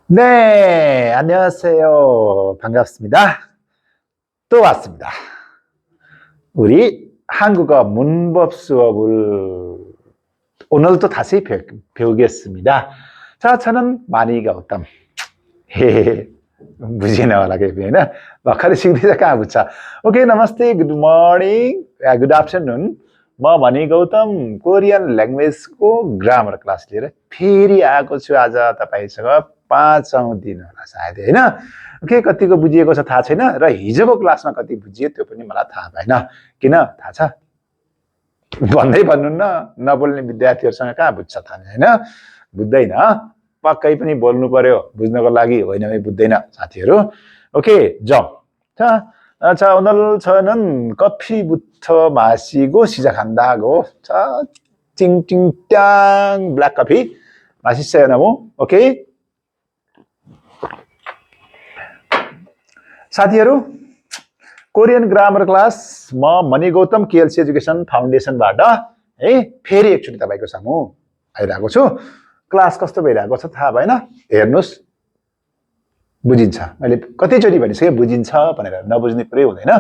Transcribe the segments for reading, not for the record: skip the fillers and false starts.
네, 안녕하세요. 반갑습니다. 또 왔습니다. 우리 한국어 문법 수업을 오늘도 다시 배우겠습니다. 자, 저는 마니 गौतम. बुझिन होला के हैन भर्खरै सिक्दैछ कहाँ बुझ्छ ओके नमस्ते गुड मर्निङ गुड आफ्टरनुन म मनी गौतम कोरियन ल्याङ्ग्वेजको ग्रामर क्लास लिएर फेरि आएको छु आज तपाईसँग 5औं दिन होला सायद हैन के कतिको बुझिएको छ थाहा छैन र हिजोको क्लासमा कति बुझियो त्यो पनि मलाई थाहा भएन किन थाहा छ भन्दै भन्नुन्न नबोल्ने विद्यार्थीहरुसँग कहाँ बुझ्छ त हैन बुझ्दैन पक्कै पनि बोल्नु पर्यो बुझ्नको लागि होइन भने बुझ्दैन साथीहरु 오케이 점. 자 오늘 저는 커피부터 마시고 시작한다고. 자 찡찡땅 블랙 커피 맛있어요 너무. 오케이. साथीहरु कोरियन ग्रामर क्लास म मनी गौतम केएलसी एजुकेसन फाउन्डेसनबाट है फेरि एकचोटी तपाईको सामु आइराको छु क्लास कस्तो भइराको छ थाहा भएन हेर्नुस् बुझिन्छ मैले कतिचोटी भनिसके बुझिन्छ भनेर नबुझ्ने कुरै हुँदैन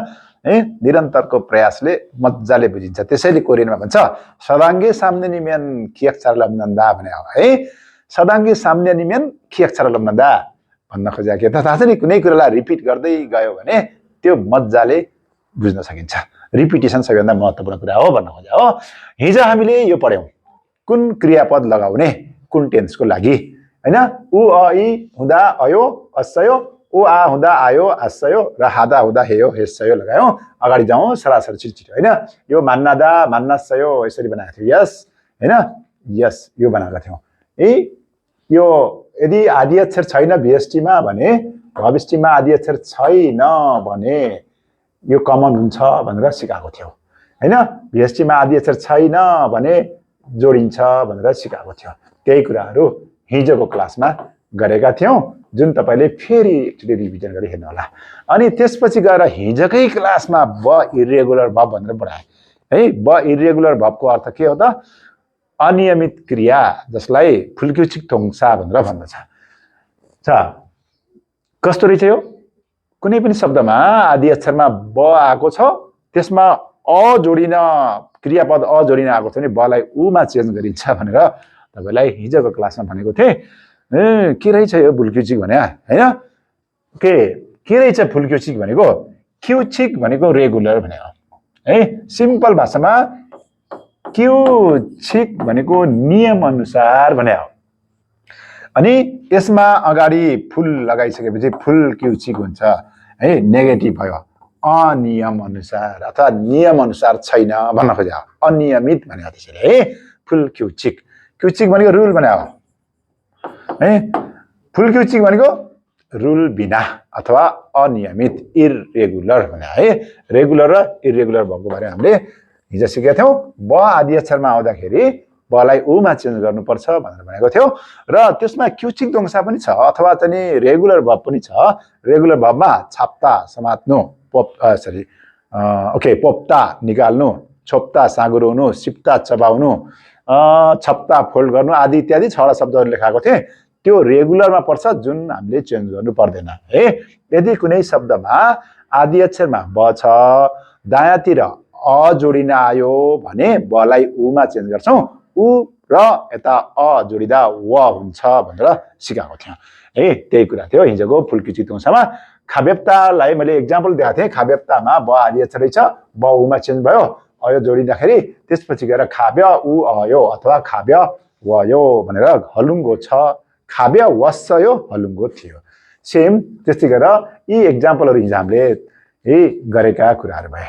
है निरन्तरको प्रयासले मज्जाले बुझिन्छ त्यसैले कोरियनमा भन्छ सदाङ्गे साम्नेनिमेन कियक्चारलम्नन्दा भने है सदाङ्गे साम्नेनिमेन कियक्चारलम्नन्दा भन्न खोजेको के थाहा छ नि कुनै कुरालाई रिपिट गर्दै गयो भने त्यो मज्जाले बुझ्न सकिन्छ रिपिटेसन सबैभन्दा महत्त्वपूर्ण कुरा हो भन्न खोजे हो हिजो हामीले यो पढ्यौं कुन क्रियापद लगाउने कुन टेन्सको लागि हैन उ अ इ हुँदा अयो अस्सयो उ आ हुँदा आयो आस्सयो र हादा हुँदा हेयो हेस्सयो लगायौं अगाडि जाउँ सरासर छिटो हैन यो मान्नादा मान्नास्सयो यसरी बनाएको थियो यस हैन यस यो बनाएको थियौ ए यो यदि आदि अक्षर छैन VST मा भने भविष्य मा आदि अक्षर छैन भने यो कमन हुन्छ भनेर सिकाएको थियो हैन VST मा आदि अक्षर छैन भने जोडिन्छ भनेर सिकाएको थियो त्यही कुराहरु हिजोको क्लासमा गरेका थियौं जुन तपाईले फेरि एकचोटी रिभिजन गरी हेर्नु होला अनि त्यसपछि गएर हिजोकै क्लासमा ब इरेगुलर भर्ब भनेर पढाए है ब इरेगुलर भर्बको अर्थ के हो त अनियमित क्रिया जसलाई फुल्क्युचिक टोङसा भनेर भन्दछ छ कस्तो रहेछ यो कुनै पनि शब्दमा आदि अक्षरमा ब आएको छ त्यसमा अ जोडिन क्रियापद अ जोडिन आएको छ भने बलाई उ मा चेन्ज गरिन्छ भनेर तपाईलाई हिजोको क्लासमा भनेको थिए के रहेछ यो फुल्क्युचिक भने हैन के रहेछ फुल्क्युचिक भनेको क्युचिक भनेको रेगुलर भने हो है सिम्पल भाषामा क्युचिक भनेको नियम अनुसार भने हो अनि यसमा अगाडि फुल लगाइसकेपछि फुल क्युचिक हुन्छ है नेगेटिभ भयो अनियम अनुसार अथवा नियम अनुसार छैन भन्न खोजे अनियमित भने त्यसैले है फुल क्युचिक क्युचिक भनेको रुल भने हो है फुल क्युचिक भनेको रुल बिना अथवा अनियमित इरेगुलर भने है रेगुलर र इरेगुलर भएको बारे हामीले हिजो सिकेका थियौं ब आदि अक्षरमा आउँदाखेरि बलाई उ मा चेन्ज गर्नुपर्छ भनेर भनेको थियो र त्यसमा क्युचिक दोंसा पनि छ अथवा चाहिँ रेगुलर भर्ब पनि छ रेगुलर भर्बमा छाप्ता समात्नु पोप्ता निकाल्नु छोप्ता साँगुराउनु सिप्ता चबाउनु छप्ता फोल्ड गर्नु आदि इत्यादि छवटा शब्दहरु लेखाएको थिए त्यो रेगुलरमा पर्छ जुन हामीले चेन्ज गर्नु पर्दैन है यदि कुनै शब्दमा आदि अक्षरमा ब छ दायाँतिर अ जोडिन आयो भने बलाई उ मा चेन्ज गर्छौं उ र यता अ जोडिदा व हुन्छ भनेर सिकाएको थियो है त्यही कुरा थियो हिजोको फुल्क्युचिक टोङसामा खाव्यप्तालाई मैले एक्जाम्पल दिएको थिए खाव्यप्तामा ब आदि अक्षर रहेछ ब उ मा चेन्ज भयो अयो जोडिदाखेरि त्यसपछि गएर खाव्य उ अयो अथवा खाव्य वयो भनेर हलुङ्गो छ खाव्य वस्सयो हलुङ्गो थियो सेम त्यस्तै गरेर यी एक्जाम्पलहरु हिजो हामीले गरेका कुराहरु भए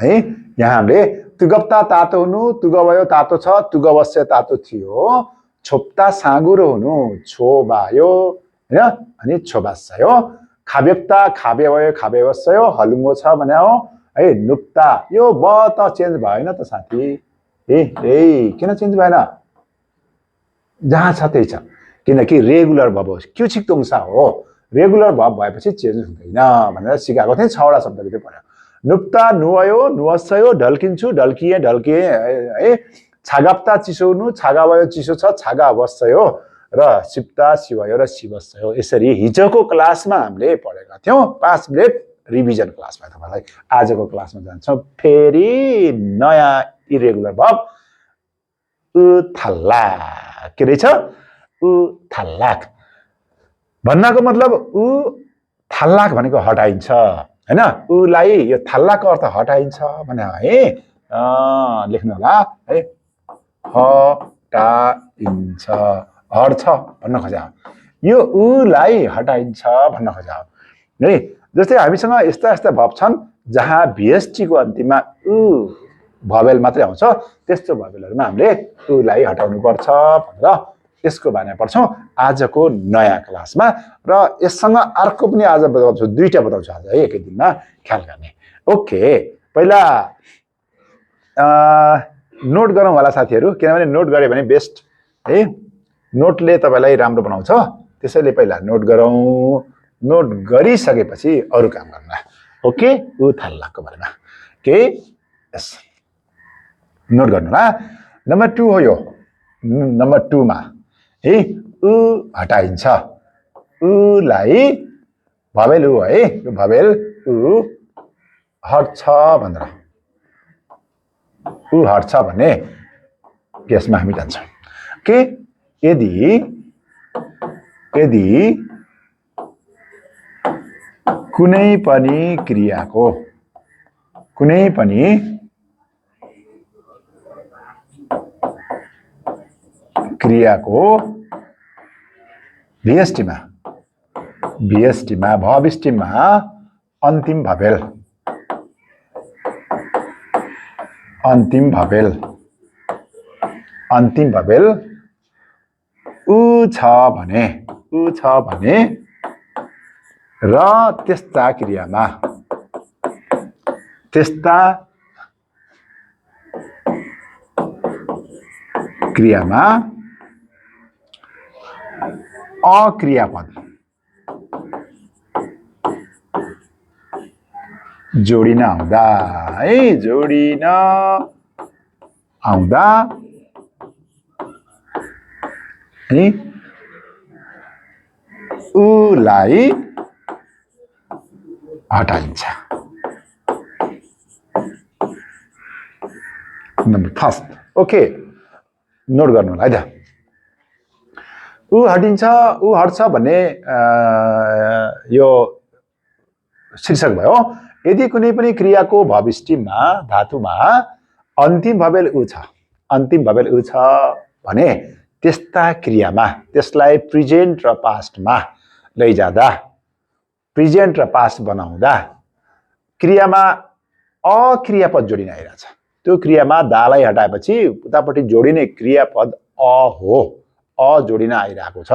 है यहाँ हामीले तुगप्ता तातो हुनु तुगवयो तातो छ तुगवस्य तातो थियो छोप्ता साँगुरो हुनु छोबायो हैन अनि छोबास्यो खाव्यप्ता खाव्यवयो खाव्यवस्यो हलुङ्गो छ भने हो है नुप्ता यो ब त चेन्ज भएन त साथी किन चेन्ज भएन जहाँ छ त्यही छ किनकि रेगुलर भर्ब हो क्युचिक टोङसा हो रेगुलर भर्ब भएपछि चेन्ज हुँदैन भनेर सिकाएको थिए छवटा शब्दभित्र पढ्यो नुप्ता नुवयो नुवस्यो ढल्किन्छु ढल्किए ढल्किए है 차갑다 चिसोउनु छागा भयो चिसो छ छागा बस्यो र सिप्ता सिवायो र सिबस्यो यसरी हिजोको क्लासमा हामीले पढेका थियौं 5 मिनेट रिभिजन क्लासमा तपाईलाई आजको क्लासमा जान्छौं फेरि नयाँ इरेगुलर भर्ब उथल्लाक के रहेछ उथल्लाक भन्नको मतलब थल्लाक भनेको हटाइन्छ हैन उलाई यो थल्लाकको अर्थ हटाइन्छ भने है लेख्नु होला है हटाइन्छ हट्छ भन्न खोजा यो उलाई हटाइन्छ भन्न खोजा है जस्तै हामीसँग यस्ता यस्ता भर्ब छन् जहाँ VST को अन्तिममा भवेल मात्रै आउँछ त्यस्तो भवेलहरुमा हामीले उलाई हटाउनु पर्छ भनेर यसको बारेमा पढ्छौं आजको नयाँ क्लासमा र यससँग अर्को पनि आज बताउँछु दुईटा बताउँछु आज है एकै दिनमा ख्याल गर्ने ओके पहिला नोट गरौँ होला साथीहरु किनभने नोट गरे भने बेस्ट है नोटले तपाईलाई राम्रो बनाउँछ त्यसैले पहिला नोट गरौँ नोट गरिसकेपछि अरु काम गर्नुला ओके उथल्लाको बारेमा के यस नोट गर्नुला नम्बर 2 हो यो नम्बर 2 मा है उ हटाइन्छ उलाई भवेल उ है यो भवेल उ हट्छ भनेर उ हट्छ भने यसमा हामी जान्छौं के यदि कुनै पनि क्रियाको VST मा verb stem मा अन्तिम भवेल उ छ भने र त्यस्ता क्रियामा अक्रियापद जोडिन आउँदा है जोडिन आउँदा है उलाई हटाइन्छ नम्बर फर्स्ट ओके नोट गर्नु होला है त उ हटिन्छ उ हट्छ भन्ने यो शीर्षक भयो यदि कुनै पनि क्रियाको verb stem मा धातुमा अन्तिम भवेल उ छ भने त्यस्ता क्रियामा त्यसलाई प्रेजेन्ट र पास्टमा लैजाँदा प्रेजेन्ट र पास्ट बनाउँदा क्रियामा अक्रियापद जोडिन आइराछ त्यो क्रियामा दालाई हटाएपछि उतापट्टि जोडिने क्रियापद हो जोडिन आइराको छ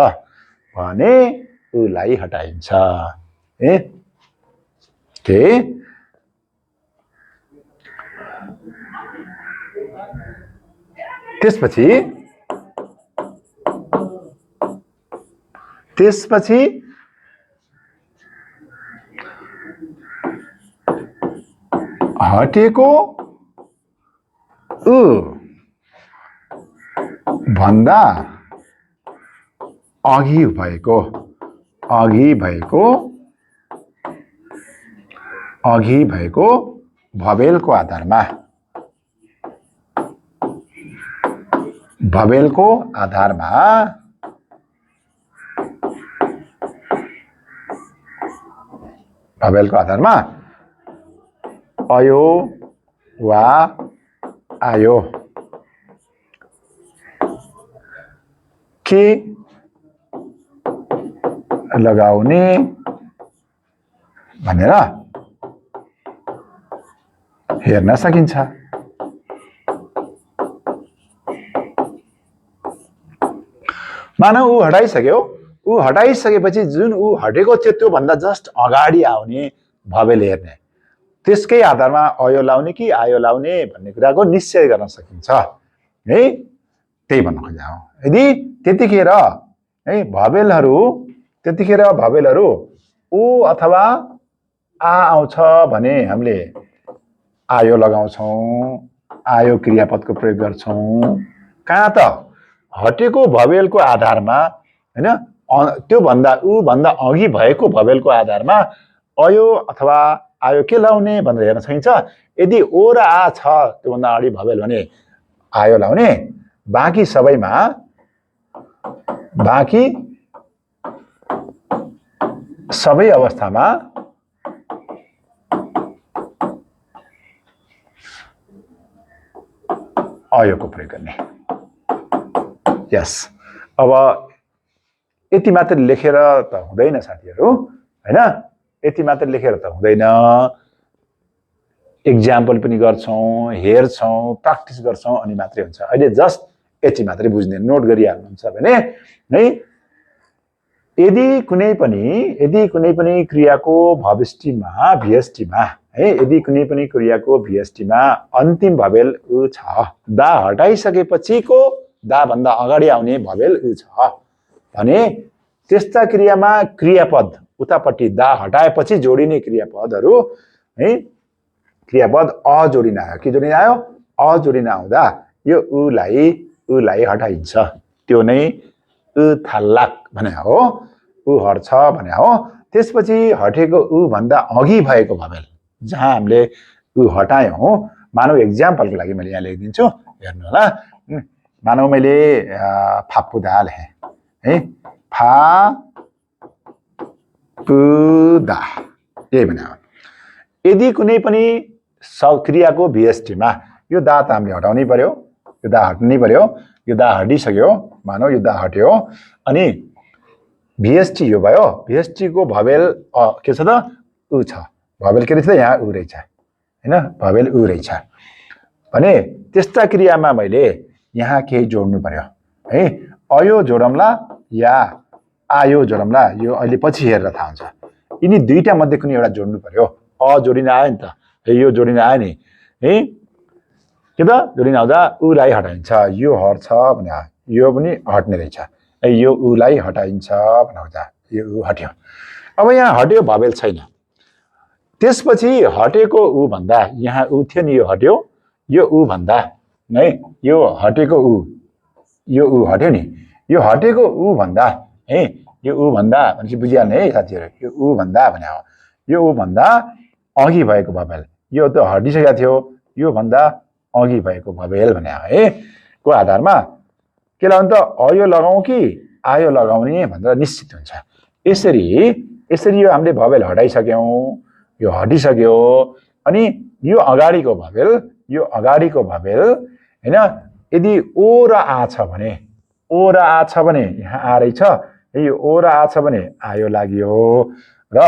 भने उलाई हटाइन्छ ए के त्यसपछि हटेको उ भन्दा अघि भएको भवेलको आधारमा अयो वा आयो के लगाउने भनेर हेर्न सकिन्छ मानौ उ हटाइसकेपछि जुन उ हटेको थियो त्यो भन्दा जस्ट अगाडि आउने भवेल हेर्ने त्यसकै आधारमा अयो लाउने कि आयो लाउने भन्ने कुराको निश्चय गर्न सकिन्छ है त्यही भन्न खोजेको हो यदि त्यतिखेर है भवेलहरु उ अथवा आ आउँछ भने हामीले आयो लगाउँछौं आयो क्रियापदको प्रयोग गर्छौं कहाँ त हटेको भवेलको आधारमा हैन त्यो भन्दा उ भन्दा अघि भएको भवेलको आधारमा अयो अथवा आयो के लाउने भनेर हेर्न सकिन्छ यदि ओ र आ छ त्यो भन्दा अगाडि भवेल भने आयो लाउने बाँकी सबैमा बाँकी सबै अवस्थामा अयोको प्रयोग गर्ने यस अब यति मात्र लेखेर त हुँदैन साथीहरु हैन यति मात्र लेखेर त हुँदैन एक्जाम्पल पनि गर्छौं हेर्छौं प्र्याक्टिस गर्छौं अनि मात्रै हुन्छ अहिले जस्ट यति मात्रै बुझ्ने नोट गरिहाल्नुहुन्छ भने है यदि कुनै पनि क्रियाको भविष्ठिमा भिएसटीमा है यदि कुनै पनि क्रियाको भिएसटीमा अन्तिम भवेल उ छ दा हटाइसकेपछिको दा भन्दा अगाडि आउने भवेल उ छ भने त्यस्ता क्रियामा क्रियापद उतापट्टि दा हटाएपछि जोडिने क्रियापदहरु है क्रियापद अ जोडिन आयो के जोडिन आयो अ जोडिन आउँदा यो उलाई हटाइन्छ त्यो नै उ थाल्लाक भने हो उ हट्छ भने हो त्यसपछि हटेको उ भन्दा अघि भएको भवेल जहाँ हामीले उ हटायौं मानव एक्जाम्पलको लागि मैले यहाँ लेखिदिन्छु हेर्नु होला मानव मैले फापुदा लेखे है फा पुदा यही भने यदि कुनै पनि क्रियाको भिएसटीमा यो दा त हामीले हटाउनै पर्यो यो दा हट्नै पर्यो यो दा हटिसक्यो मानौ यो दा हट्यो अनि भिएसटी यो भयो भिएसटी को भवेल के छ त उ छ भवेल के रहेछ त यहाँ उ रहेछ हैन भवेल उ रहेछ भने त्यस्ता क्रियामा मैले यहाँ केही जोड्नु पर्यो है अयो जोडमला या आयो जोडमला यो अहिले पछि हेरेर थाहा हुन्छ यिनी दुईटा मध्ये कुनै एउटा जोड्नु पर्यो अ जोडिन आयो नि त यो जोडिन आयो नि है के त जोडिन आउँदा उलाई हटाइन्छ यो हट्छ भने यो पनि हट्ने रहेछ यो उलाई हटाइन्छ भन्दा यो उ हट्यो अब यहाँ हट्यो भवेल छैन त्यसपछि हटेको उ भन्दा यहाँ उ थियो नि यो हट्यो यो उ भन्दा है यो हटेको उ हट्यो नि यो हटेको उ भन्दा है यो उ भन्दा भनेपछि बुझिहाल्ने है साथीहरु यो उ भन्दा भने हो यो उ भन्दा अघि भएको भवेल यो त हटिसकेको थियो यो भन्दा अघि भएको भवेल भने है को आधारमा के लगाउनु त अयो लगाउँ कि आयो लगाउने भनेर निश्चित हुन्छ यसरी यो हामीले भवेल हटाइसक्यौं यो हटिसक्यो अनि यो अगाडिको भवेल हैन यदि ओ र आ छ भने यहाँ आ रहेछ यो ओ र आ छ भने आयो लाग्यो र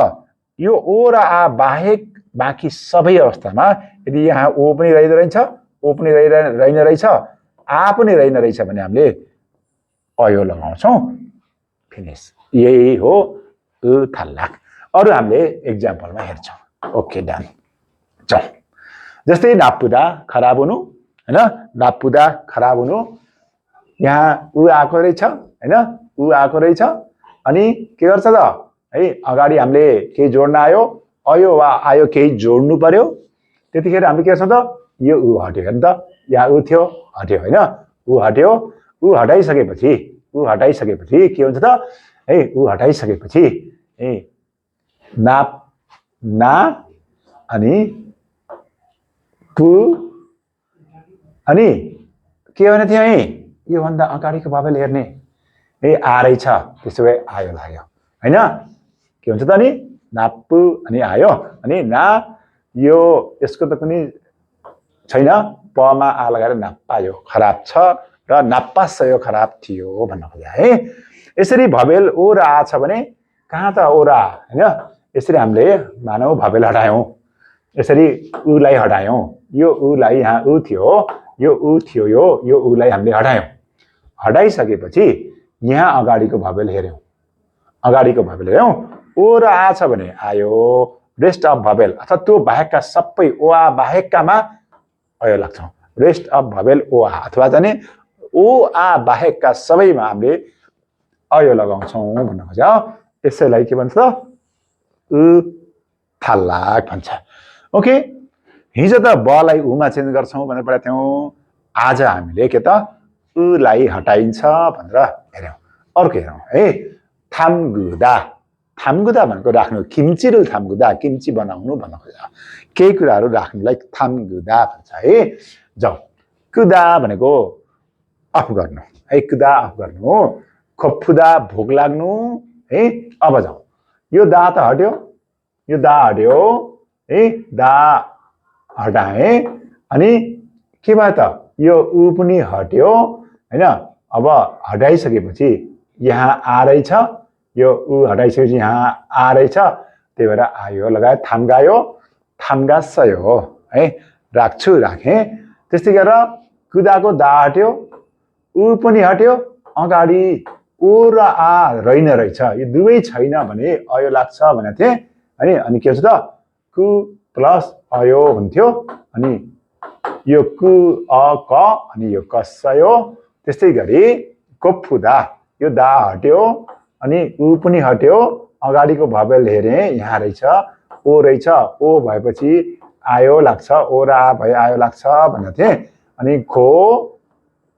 यो ओ र आ बाहेक बाँकी सबै अवस्थामा यदि यहाँ ओ पनि रहिरहन्छ ओ पनि रहिन रहेछ आ पनि रहिन रहेछ भने हामीले अयो लगाउँछौं फिनिश यही हो उ थाल्लाक अरु हामीले एक्जाम्पलमा हेर्छौं ओके डन चल जस्तै नापुदा खराब हुनु हैन नापुदा खराब हुनु यहाँ उ आको रहेछ हैन उ आको रहेछ अनि के गर्छ त है अगाडि हामीले केही जोड्न आयो अयो वा आयो केही जोड्नु पर्यो त्यतिखेर हामीले के गर्छौं त यो उ हट्यो हैन त यहाँ उ थियो हट्यो हैन उ हट्यो उ हटाइसकेपछि के हुन्छ त है उ हटाइसकेपछि ए ना अनि पु अनि के भने थियो है यो भन्दा अगाडिको भवेल हेर्ने ए आ रहेछ त्यसो भए आयो लाग्यो हैन के हुन्छ त अनि नापु अनि आयो अनि ना यो यसको त कुनै छैन पमा आ लगाएर नाप्पायो खराब छ र नाप्पासयो खराब थियो भन्न खोजे है यसरी भवेल ओ र आ छ भने कहाँ त ओ र आ हैन यसरी हामीले मानव भवेल हटायौं यसरी उलाई हटायौं यो उलाई यहाँ उ थियो यो उलाई हामीले हटायौं हटाइसकेपछि यहाँ अगाडिको भवेल हेर्यौं ओ र आ छ भने आयो रेस्ट अफ भवेल अथवा त्यो बाहेकका सबै ओ आ बाहेककामा अयो लाग्छौं रेस्ट अफ भवेल ओ आ अथवा जाने ओ आ बाहेकका सबैमा हामीले अयो लगाउँछौं भन्न खोजे यसैलाई के भन्छ उ थाल्लाक भन्छ ओके हिजो त बलाई उमा चेन्ज गर्छौँ भनेर पढाएको थियौँ। आज हामीले के त उलाई हटाइन्छ भनेर हेर्यौँ। अर्को हेरौँ है, थाम्गुदा। थाम्गुदा भनेको राख्नु, किम्चीरुल थाम्गुदा, किम्ची बनाउनु भन्न खोज्छ। केही कुराहरू राख्नुलाई थाम्गुदा भन्छ है। जाउँ, कुदा भनेको अफ गर्नु है, कुदा अफ गर्नु। खोप्फुदा भोक लाग्नु है। अब जाउँ, यो दा त हट्यो, यो दा हट्यो है, दा हटाए अनि के भयो त यो उ पनि हट्यो हैन। अब हटाइसकेपछि यहाँ आ रहेछ, यो उ हटाइसकेपछि यहाँ आ रहेछ, त्यही भएर आयो लगायो, थाम्गायो, थाम्गासयो है, राख्छु राखेँ। त्यस्तै गरेर कुदाको दा हट्यो, उ पनि हट्यो, अगाडि ओ र आ रहेन रहेछ, यो दुवै छैन भने अयो लाग्छ भनेको थिएँ है। अनि के हुन्छ त कु प्लस अयो हुन्थ्यो, अनि यो कु अ क अनि यो कसयो। त्यस्तै गरी कोप्फुदा, यो दा हट्यो अनि उ पनि हट्यो, अगाडिको भवेल हेरेँ यहाँ रहेछ, ओ रहेछ, ओ भएपछि आयो लाग्छ, ओ र आ भए आयो लाग्छ भनेको थिएँ। अनि खो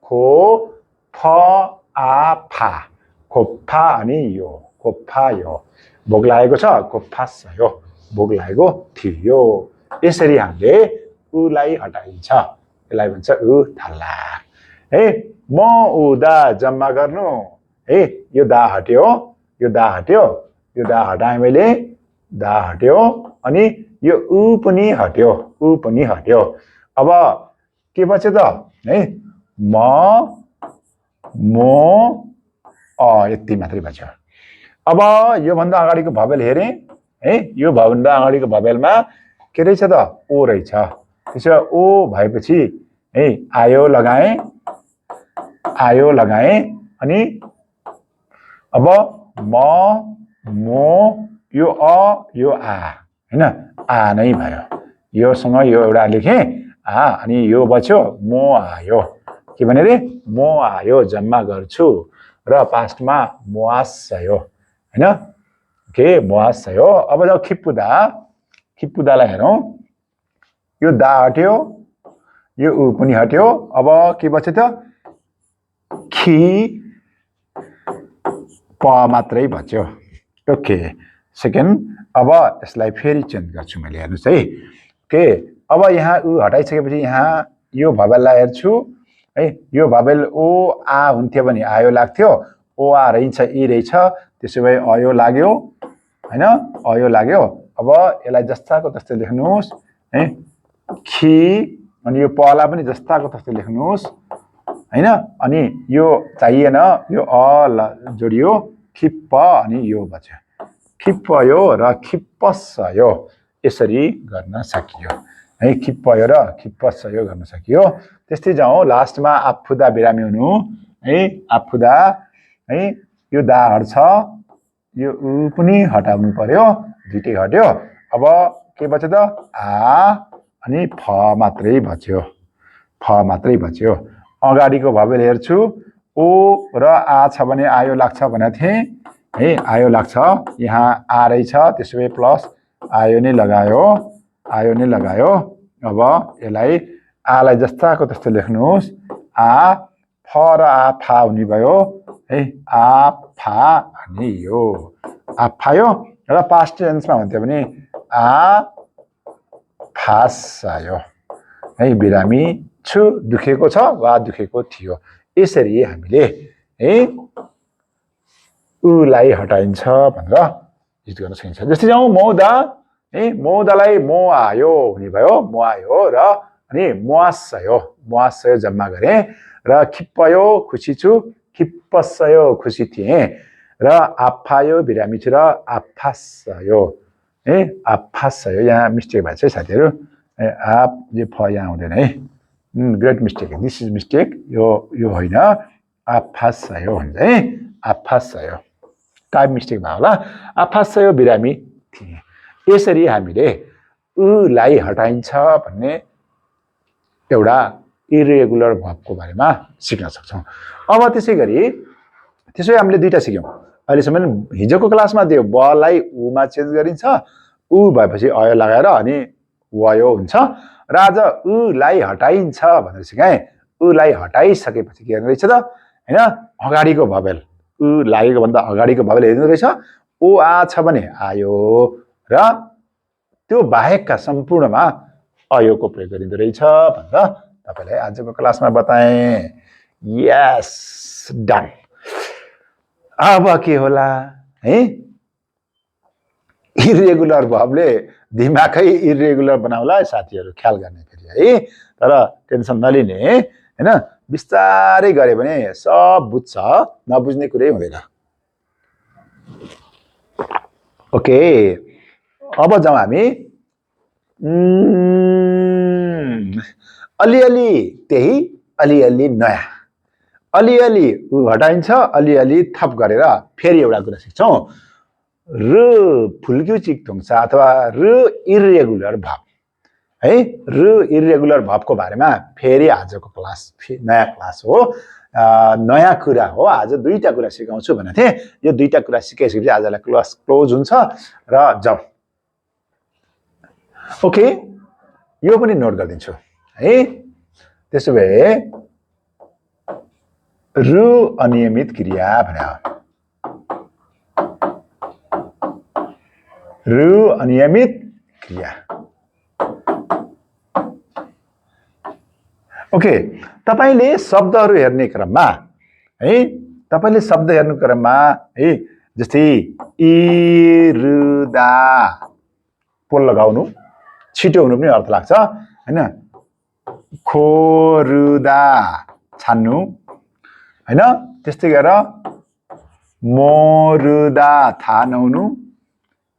खो फ आ फा, खोप्फा अनि यो खोप्फा, यो भोक लागेको छ, खोप्फासयो, भोक लागेको थियो। यसरी हामीले उलाई हटाइन्छ, यसलाई भन्छ उ थल्ला है। म उदा जम्मा गर्नु है, यो दा हट्यो, यो दा हट्यो, यो दा हटाएँ मैले, दा हट्यो अनि यो उ पनि हट्यो, उ पनि हट्यो। अब के बच्यो त है, म मो अ यति मात्रै बच्यो। अब योभन्दा अगाडिको भवेल हेरेँ है, यो भन्दा अगाडिको भवेलमा के रहेछ त ओ रहेछ। त्यसो ओ भएपछि है आयो लगाएँ, आयो लगाएँ अनि अब म मो, यो अ यो आ हैन, आ नै भयो। योसँग यो एउटा लेखेँ आ, अनि यो बच्यो मो आयो। के भने रे, मो आयो जम्मा गर्छु र पास्टमा मोआसयो हैन, के मोआसयो। अब जाऊ खिप्पुदा, खिप्पुदालाई हेरौँ, यो दा हट्यो, यो उ पनि हट्यो, अब के बच्यो त खि प मात्रै बच्यो। Okay, second. अब यसलाई फेरि चेन्ज गर्छु मैले, हेर्नुहोस् है। ओके, अब यहाँ उ हटाइसकेपछि यहाँ यो भवेललाई हेर्छु है, यो भवेल ओ आ हुन्थ्यो भने आयो लाग्थ्यो, ओ आ रहेछ, इ रहेछ, त्यसो भए अयो लाग्यो हैन, अयो लाग्यो। अब यसलाई जस्ताको तस्तै लेख्नुहोस् है, खि अनि यो पलाई पनि जस्ताको तस्तै लेख्नुहोस् हैन। अनि यो चाहिएन, यो अ जोडियो, खिप्प अनि यो बच्यो, खिप्पयो र खिप्पसयो। यसरी गर्न सकियो है, खिप्पयो र खिप्पसयो गर्न सकियो। त्यस्तै जाउँ, लास्टमा आफुदा बिरामी हुनु है, आफुदा है, यो दा हट्छ, यो उ पनि हटाउनु पर्यो, दुइटै हट्यो। अब के बच्यो त आ अनि फ मात्रै बच्यो, फ मात्रै बच्यो। अगाडिको भवेल हेर्छु, ओ र आ छ भने आयो लाग्छ भनेको थिएँ है, आयो लाग्छ, यहाँ आ रहेछ, त्यसो भए प्लस आयो नै लगायो, आयो नै लगायो। अब यसलाई आलाई जस्ताको तस्तो लेख्नुहोस्, आ फ र आ फा हुने भयो है, आ फा अनि यो आफायो। र पास्ट टेन्समा हुन्थ्यो भने आ फासायो है, बिरामी छु, दुखेको छ वा दुखेको थियो। यसरी हामीले है उलाई हटाइन्छ भनेर युज गर्न सकिन्छ। जस्तै जाउँ, मौदा है, मौदालाई मो आयो हुने भयो, मो आयो र अनि मुआसयो, मुआसयो जम्मा गरेँ र खिप्पयो खुसी छु, खिप्पसयो खुसी थिएँ र आफायो बिरामी छु र आफासयो है, आफासयो। यहाँ मिस्टेक भएछ है साथीहरू, आप यो फ यहाँ हुँदैन है, great mistake, this is mistake, यो होइन, आफासयो हुन्छ है, आफासयो, टाइप मिस्टेक भयो होला, आफासयो बिरामी थिए। यसरी हामीले उलाई हटाइन्छ भन्ने एउटा इरेगुलर भर्बको बारेमा सिक्न सक्छौँ। अब त्यसै गरी हामीले दुईटा सिक्यौँ अहिलेसम्म। हिजोको क्लासमा त्यो बलाई उमा चेन्ज गरिन्छ, उ भएपछि अयो लगाएर अनि वयो हुन्छ। राजा उलाई हटाइन्छ भनेर सिकाएँ। उलाई हटाइसकेपछि के गर्नु रहेछ त हैन, अगाडिको भवेल उ लागेको भन्दा अगाडिको भवेल हेर्नु रहेछ। ओ आ छ भने आयो र त्यो बाहेकका सम्पूर्णमा अयोको प्रयोग गरिँदो रहेछ भनेर तपाईलाई आजको क्लासमा बताएँ। यस, डन। अब के होला है, इरेगुलर भर्बले दिमागै इरेगुलर बनाउला साथीहरु, ख्याल गर्ने फेरि है। तर टेन्सन नलिने हैन, बिस्तारै गरे भने सब बुझ्छ, नबुझ्ने कुरै हुँदैन। ओके, अब जाउँ हामी अलिअलि त्यही, अलिअलि नयाँ। अलिअलि उ हटाइन्छ, अलिअलि थप गरेर फेरि एउटा कुरा सिक्छौं। र फुल्क्युचिक थोङ्सा अथवा र इरेगुलर भर्ब है। र इरेगुलर भर्बको बारेमा फेरि आजको क्लास नयाँ क्लास हो, नयाँ कुरा हो। आज दुईटा कुरा सिकाउँछु भनेको थिएँ। यो दुईटा कुरा सिकाइसकेपछि आजलाई क्लास क्लोज हुन्छ र जाउँ। ओके, यो पनि नोट गरिदिन्छु है। त्यसो भए रु अनियमित क्रिया भन्या, रु अनियमित क्रिया। ओके, तपाईले शब्दहरू हेर्ने क्रममा है, तपाईले शब्द हेर्ने क्रममा है, जस्तै इरुदा पोल लगाउनु, छिटो हुनु पनि अर्थ लाग्छ हैन। खोरुदा छान्नु हैन। त्यस्तै गरेर मोरुदा थाहा नहुनु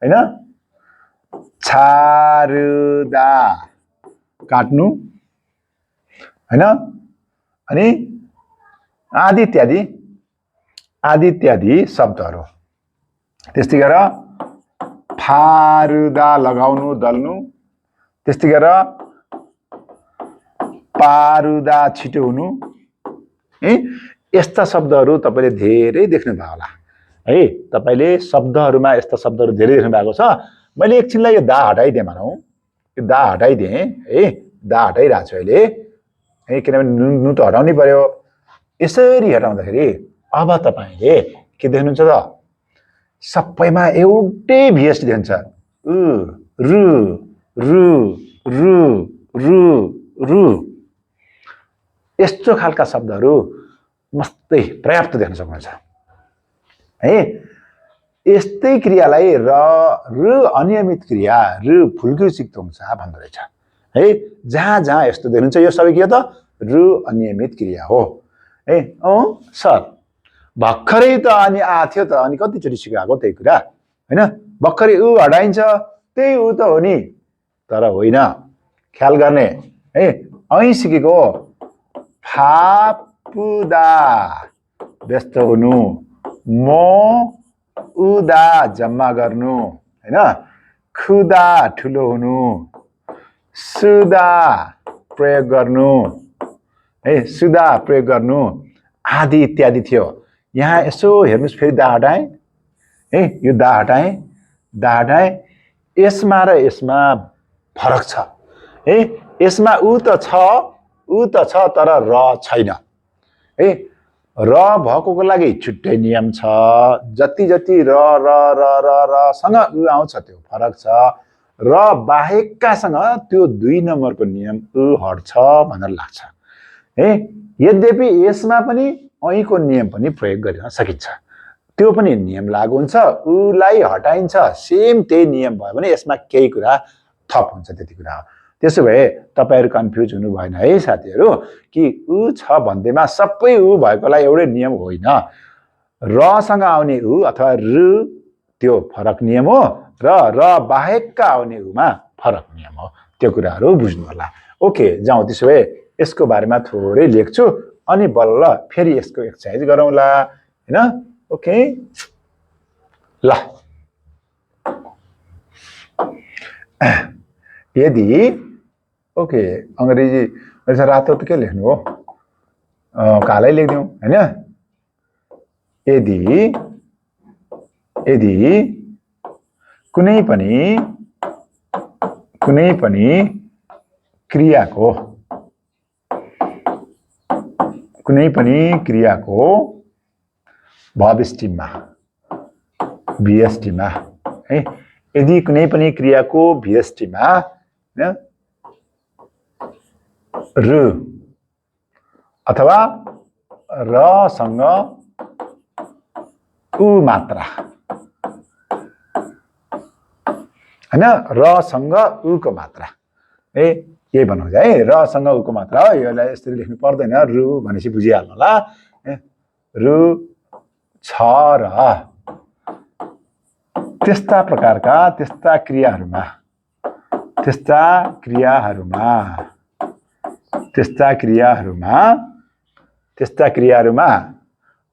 हैन। छारुदा काट्नु हैन। अनि आदि इत्यादि शब्दहरू। त्यस्तै गरेर फारुदा लगाउनु, दल्नु। त्यस्तै गरेर पारुदा छिटो हुनु है। यस्ता शब्दहरू तपाईले धेरै देख्नु भयो होला है। तपाईले शब्दहरूमा यस्ता शब्दहरू धेरै देख्नु भएको छ। मैले एकछिनलाई यो दा हटाइदिएँ भनौँ, यो दा हटाइदिएँ है। दा हटाइरहेको छु अहिले है, किनभने नु त हटाउनै पर्यो। यसरी हटाउँदाखेरि अब तपाईले के देख्नुहुन्छ त, सबैमा एउटै भिएस देख्नुहुन्छ। उ रु रु रु रु रु, यस्तो खालका शब्दहरू मस्तै पर्याप्त देख्न सक्नुहुन्छ है। यस्तै क्रियालाई र अनियमित क्रिया, र फुल्क्युचिक थोङ्सा भन्दो रहेछ है। जहाँ जहाँ यस्तो देख्नुहुन्छ यो सबै के हो त, र अनियमित क्रिया हो है। सर भर्खरै त अनि आथ्यो त, अनि कतिचोटि सिकाएको त्यही कुरा हैन। भर्खरै उ हटाइन्छ, त्यही उ त हो नि, तर होइन। ख्याल गर्ने है। ऐ सिकेको फापुदा व्यस्त हुनु, मो उदा जम्मा गर्नु हैन। खुदा ठुलो हुनु, सुदा प्रयोग गर्नु है, सुदा प्रयोग गर्नु आदि इत्यादि थियो। यहाँ यसो हेर्नुस्, फेरि दा हटाएँ है। यो दा हटाएँ, दा हटाएँ। यसमा र यसमा फरक छ है। यसमा उ त छ, तर र छैन है। र भएकोको लागि छुट्टै नियम छ। जति जति र र र र र सँग उ आउँछ त्यो फरक छ। र बाहेककासँग त्यो 2 नम्बरको नियम उ हट्छ भनेर लाग्छ है। यद्यपि यसमा पनि ऐको नियम पनि प्रयोग गर्न सकिन्छ, त्यो पनि नियम लागू हुन्छ। उलाई हटाइन्छ, सेम त्यही नियम भयो भने यसमा केही कुरा थप हुन्छ, त्यति कुरा हो। त्यसो भए तपाईहरु कन्फ्युज हुनु भएन है साथीहरु, कि उ छ भन्दैमा सबै उ भएकोलाई एउटै नियम होइन। र सँग आउने उ अथवा र त्यो फरक नियम हो, र बाहेकका आउने उमा फरक नियम हो। त्यो कुराहरु बुझ्नु होला। ओके, जाउँ। त्यसो भए यसको बारेमा थोरै लेख्छु, अनि बल्ल फेरि यसको एक्सरसाइज गरौँला हैन। ओके, ल यदि ओके, अंग्रेजी रातो त के लेख्नु हो, कालै लेख्दिउँ हैन। यदि कुनै पनि क्रियाको कुनै पनि क्रियाको भविष्यमा VST मा है यदि कुनै पनि क्रियाको VST मा रु अथवा र सँग उ मात्रा हैन र सँग उ को मात्रा यही भन्नुहुन्छ है र सँग उ को मात्रा हो यसलाई यसरी लेख्नु पर्दैन रु भनेपछि बुझिहाल्नु होला रु छ र त्यस्ता प्रकारका त्यस्ता क्रियाहरूमा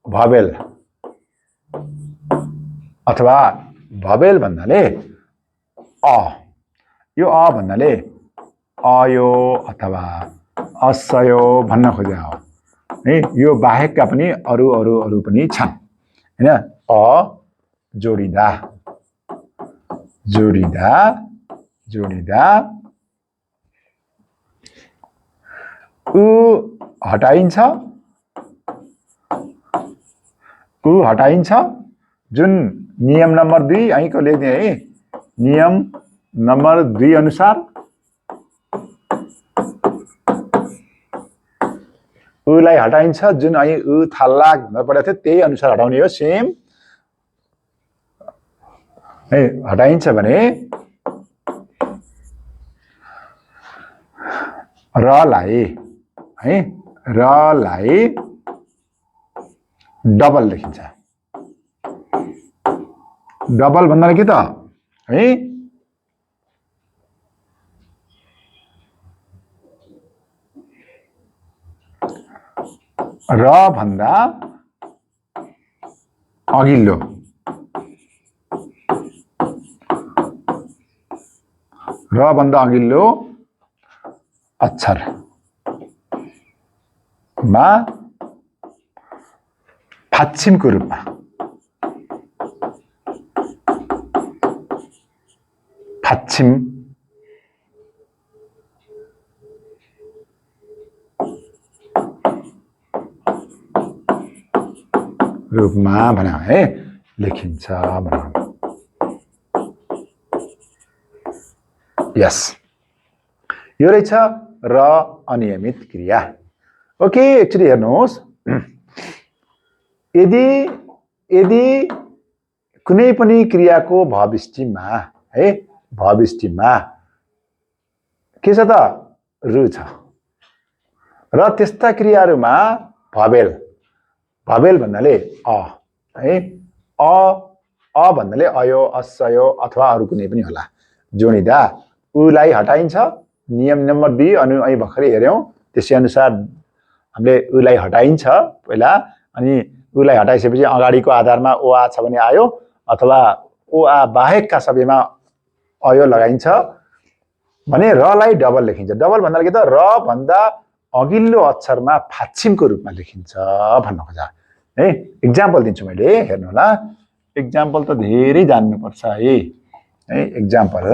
भवेल अथवा भवेल भन्नाले यो भन्नाले अयो अथवा असयो भन्न खोजे हो है यो बाहेकका पनि अरु पनि छन् हैन जोडिदा उ हटाइन्छ जुन नियम नम्बर 2 यहीँको लेख्ने है नियम नम्बर 2 अनुसार उलाई हटाइन्छ जुन અહીં उ थाललाग भनेर पढेको थियो त्यही अनुसार हटाउने हो सेम है हटाइन्छ भने रलाई डबल लेखिन्छ डबल भन्नाले के त है र भन्दा अघिल्लो अक्षर मा फाच्छिमको रूपमा भनौँ है लेखिन्छ भनौँ यस यो रहेछ र अनियमित क्रिया ओके एक्चुअली हेर्नुहोस् यदि कुनै पनि क्रियाको भविष्यमा के छ त रु छ र त्यस्ता क्रियाहरूमा भवेल भन्नाले है भन्नाले अयो असयो अथवा अरु कुनै पनि होला जोडिदा उलाई हटाइन्छ नियम नम्बर 2 अनि भर्खरै हेर्यौं त्यसै अनुसार हामीले उलाई हटाइन्छ पहिला अनि उलाई हटाइसकेपछि अगाडिको आधारमा ओ आ छ भने आयो अथवा ओ आ बाहेकका सबैमा अयो लगाइन्छ भने रलाई डबल लेखिन्छ डबल भन्नाले के त र भन्दा अघिल्लो अक्षरमा फाच्छिमको रूपमा लेखिन्छ भन्न खोजा है एक्जाम्पल दिन्छु मैले हेर्नु होला एक्जाम्पल त धेरै जान्नु पर्छ है एक्जाम्पल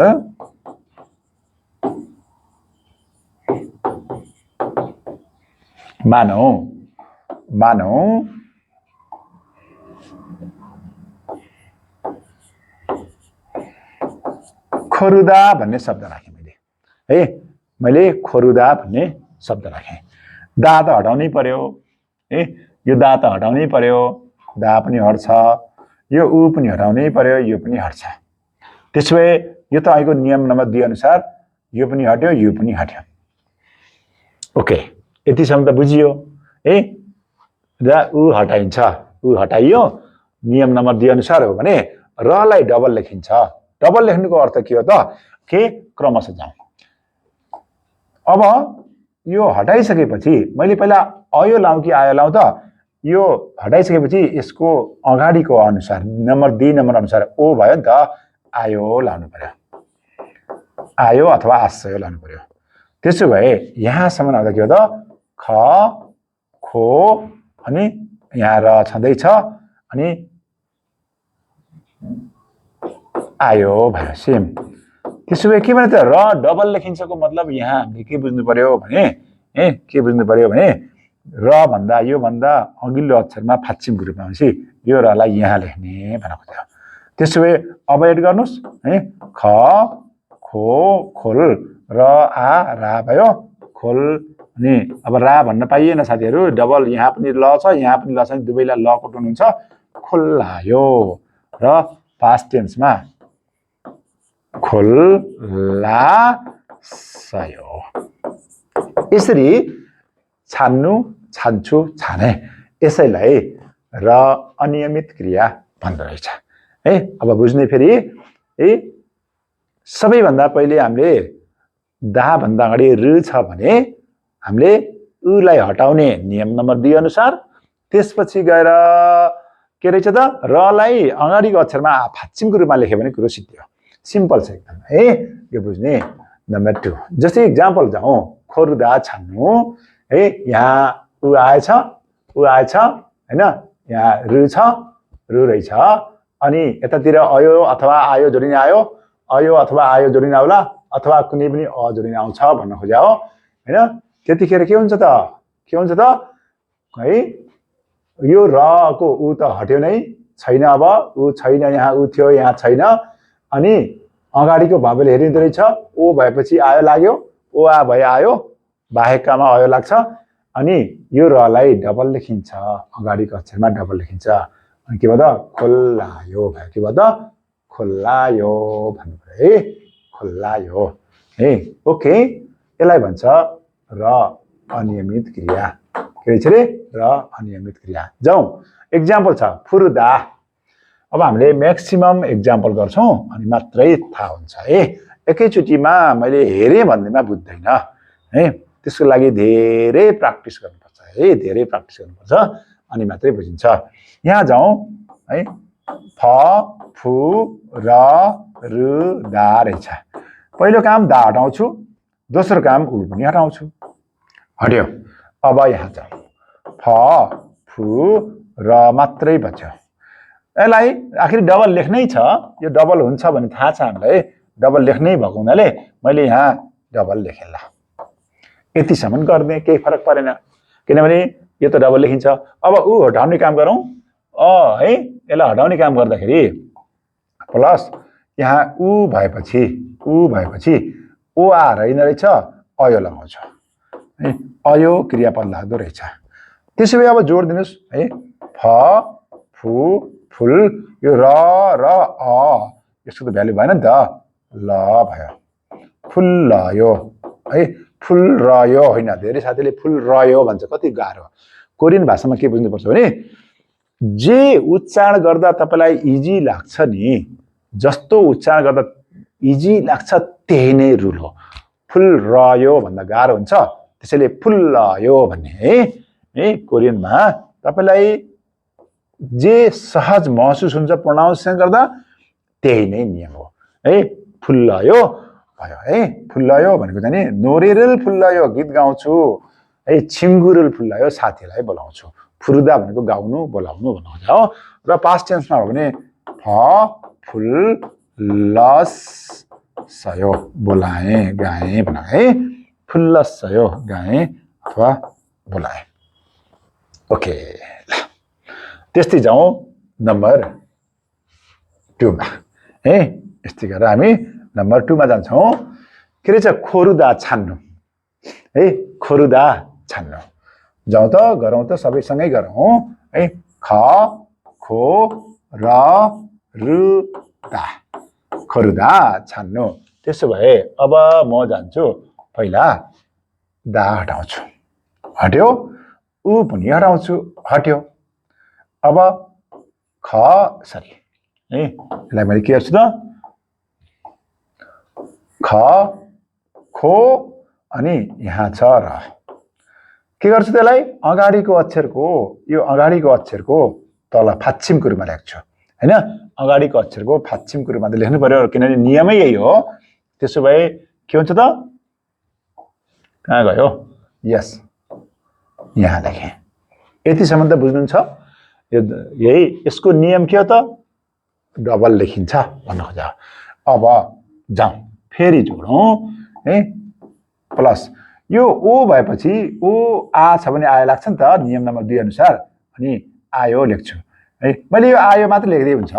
मानौ खोरुदा भन्ने शब्द राखेँ मैले खोरुदा भन्ने शब्द राखेँ दा त हटाउनै पर्यो है यो दा त हटाउनै पर्यो दा पनि हट्छ यो उ पनि हटाउनै पर्यो यो पनि हट्छ त्यसोभए यो त अहिलेको नियम नम्बर 2 अनुसार यो पनि हट्यो यो पनि हट्यो ओके यतिसम्म त बुझियो है र उ हटाइन्छ उ हटाइयो नियम नम्बर 2 अनुसार हो भने रलाई डबल लेखिन्छ डबल लेख्नुको अर्थ के हो त के क्रमशः जाउँ अब यो हटाइसकेपछि मैले पहिला अयो लाउँ कि आयो लाउँ त यो हटाइसकेपछि यसको अगाडिको अनुसार नम्बर 2 नम्बर अनुसार ओ भयो नि त आयो लाउनु पर्यो आयो अथवा आशय लाउनु पर्यो त्यसो भए यहाँसम्म आउँदा के हो त ख खो अनि यहाँ र छँदैछ अनि आयो भयो सेम त्यसो भए के भने त र डबल लेखिन्छको मतलब यहाँ हामीले के बुझ्नु पर्यो भने के बुझ्नु पर्यो भने र भन्दा यो भन्दा अघिल्लो अक्षरमा फाच्चिमको रूपमा भनेपछि यो रलाई यहाँ लेख्ने भन्न खोज्यो त्यसो भए अब एड गर्नुस् है ख खो खोल र आ रा भयो खोल अनि अब रा भन्न पाइएन साथीहरु डबल यहाँ पनि ल छ यहाँ पनि ल छ दुवैलाई ल कोट्नुहुन्छ खोल्लायो र पास्ट टेन्समा खोल्लासयो यसरी छान्नु छान्छु छाने यसैलाई र अनियमित क्रिया भन्दो रहेछ है अब बुझ्ने फेरि है सबैभन्दा पहिले हामीले दा भन्दा अगाडि र छ भने हामीले उलाई हटाउने नियम नम्बर 2 अनुसार त्यसपछि गएर के रहेछ त रलाई अगाडिको अक्षरमा फाच्चिमको रूपमा लेख्यो भने कुरो सिद्धियो सिम्पल छ एकदम है यो बुझ्ने नम्बर 2 जस्तै एक्जाम्पल जाउँ खोर्दा छान्नु है यहाँ उ आएछ हैन यहाँ र छ र रहेछ अनि यतातिर आयो अथवा आयो जोडिने आयो अथवा आयो जोडिने आउला अथवा कुनै पनि अ जोडिने आउँछ भन्न खोज्या हो हैन त्यतिखेर के हुन्छ त है यो र को उ त हट्यो नै छैन अब उ छैन यहाँ उ थियो यहाँ छैन अनि अगाडिको भएले हेरिँदै रहेछ ओ भएपछि आयो लाग्यो ओ आ भए आयो बाहेकमा आयो लाग्छ अनि यो रलाई डबल लेखिन्छ अगाडिको अक्षरमा डबल लेखिन्छ अनि के भयो त खोल्लायो भयो के भयो त खोल्लायो भन्नु पर्यो है खोल्लायो है ओके यसलाई भन्छ र अनियमित क्रिया के रहेछ रे र अनियमित क्रिया जाउँ एक्जाम्पल छ फुर्दा अब हामीले म्याक्सिमम एक्जाम्पल गर्छौं अनि मात्रै थाहा हुन्छ है एकैचोटीमा मैले हेरे भन्नेमा बुझ्दैन है त्यसको लागि धेरै प्र्याक्टिस गर्नुपर्छ है धेरै प्र्याक्टिस गर्नुपर्छ अनि मात्रै बुझिन्छ यहाँ जाउँ है फ फु र रु दा रहेछ पहिलो काम दा हटाउँछु दोस्रो काम उ पनि हटाउँछु हट्यो अब यहाँ जाउँ फ फु र मात्रै बच्यो यसलाई आखिर डबल लेख्नै छ यो डबल हुन्छ भने थाहा छ हामीलाई डबल लेख्नै भएको हुनाले मैले यहाँ डबल लेखेँ ल यतिसम्म गर्ने केही फरक परेन किनभने यो त डबल लेखिन्छ अब उ हटाउने काम गरौँ है यसलाई हटाउने काम गर्दाखेरि प्लस यहाँ उ भएपछि ओ आ रहेन रहेछ अयो लगाउँछु है अयो क्रियापद लाग्दो रहेछ त्यसो भए अब जोड दिनुस् है फ फु फुल यो र अ यसको त भ्यालु भएन नि त ल भयो फुल लयो है फुल रयो होइन धेरै साथीले फुल रयो भन्छ कति गाह्रो कोरियन भाषामा के बुझ्नुपर्छ भने जे उच्चारण गर्दा तपाईलाई इजी लाग्छ नि जस्तो उच्चारण गर्दा इजी लाग्छ त्यही नै रुल हो फुल रयो भन्दा गाह्रो हुन्छ त्यसैले फुल लयो भन्ने है कोरियनमा तपाईलाई जे सहज महसुस हुन्छ प्रोनाउन्सिएसन गर्दा त्यही नै नियम हो है फुल्लयो भयो है फुल्लयो भनेको चाहिँ नोरेरल फुल्लयो गीत गाउँछु है छिङ्गुरल फुल्लयो साथीलाई बोलाउँछु फुर्दा भनेको गाउनु बोलाउनु भन्नु हो र पास्ट टेन्समा हो भने फ फुल लस सयो बोलाए गाए भन्न है फुल्लसयो गाए अथवा बोलाए ओके त्यस्तै जाउँ नम्बर 2 मा है यस्तै गरेर हामी नम्बर 2 मा जान्छौँ के रहेछ खोरुदा छान्नु है खोरुदा छान्नु जाउँ त गरौँ त सबैसँगै गरौँ है ख खो र रु दा खोरुदा छान्नु त्यसो भए अब म जान्छु पहिला दा हटाउँछु हट्यो उ पनि हटाउँछु हट्यो अब है यसलाई मैले के गर्छु त ख खो अनि यहाँ छ र के गर्छु त्यसलाई अगाडिको अक्षरको तल फाच्चिमको रूपमा लेख्छु हैन अगाडिको अक्षरको फाच्चिमको रूपमा लेख्नु पर्यो किनभने नियमै यही हो त्यसो भए के हुन्छ त कहाँ गयो यस यहाँ लेखेँ यतिसम्म त बुझ्नुहुन्छ यही यसको नियम के हो त डबल लेखिन्छ भन्न खोजा अब जाउँ फेरि जोडौँ है प्लस यो ओ भएपछि ओ आ छ भने आयो लाग्छ नि त नियम नम्बर 2 अनुसार अनि आयो लेख्छु है मैले यो आयो मात्र लेख्दै हुन्छ